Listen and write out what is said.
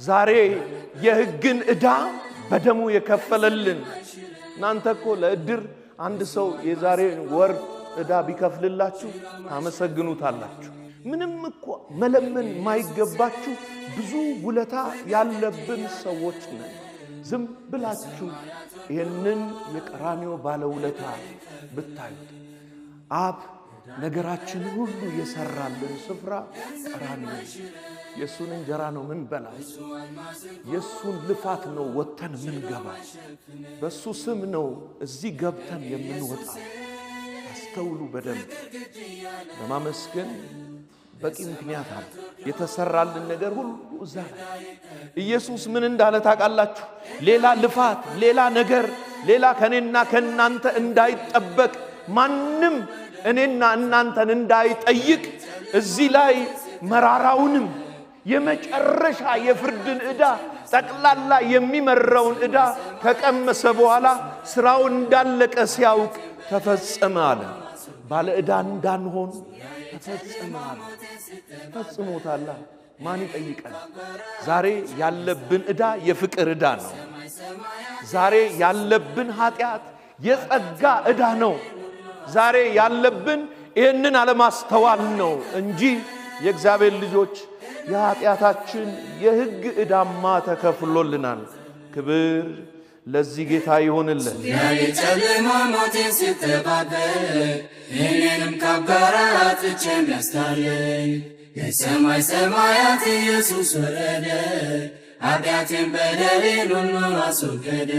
ዛሬ የሕግን ዕዳ በደሙ የከፈለልን። እናንተ እኮ ለእድር አንድ ሰው የዛሬ ወር ዕዳ ቢከፍልላችሁ ታመሰግኑታላችሁ። ምንም እኮ መለመን ማይገባችሁ ብዙ ውለታ ያለብን ሰዎች ነን። ዝም ብላችሁ ይህንን የቀራንዮ ባለውለታ ብታዩት፣ አብ ነገራችን ሁሉ የሰራልን ስፍራ ቀራንዮ። የእሱን እንጀራ ነው ምንበላ፣ የእሱን ልፋት ነው ወጥተን ምንገባ፣ በእሱ ስም ነው እዚህ ገብተን የምንወጣ። አስተውሉ በደንብ። ለማመስገን በቂ ምክንያት አለ። የተሰራልን ነገር ሁሉ እዛ ላይ። ኢየሱስ ምን እንዳለ ታውቃላችሁ? ሌላ ልፋት፣ ሌላ ነገር፣ ሌላ ከእኔና ከእናንተ እንዳይጠበቅ፣ ማንም እኔና እናንተን እንዳይጠይቅ፣ እዚህ ላይ መራራውንም የመጨረሻ የፍርድን ዕዳ፣ ጠቅላላ የሚመራውን ዕዳ ከቀመሰ በኋላ፣ ስራውን እንዳለቀ ሲያውቅ ተፈጸመ አለ። ባለ ዕዳ እንዳንሆን ተፈጸመ አለ። ፈጽሞታላ። ማን ይጠይቀን? ዛሬ ያለብን ዕዳ የፍቅር ዕዳ ነው። ዛሬ ያለብን ኃጢአት የጸጋ ዕዳ ነው። ዛሬ ያለብን ይህንን አለማስተዋል ነው እንጂ የእግዚአብሔር ልጆች የኃጢአታችን የሕግ ዕዳማ ተከፍሎልናል። ክብር ለዚህ ጌታ ይሆንልን። የጨለማ ሞቴን ሲጠባበቅ፣ እኔንም ካጋራ አጥቼ የሚያስታርቅ፣ ከሰማይ ሰማያት ኢየሱስ ወረደ፣ ኃጢአቴን በደሌን ሁሉ አስወገደ።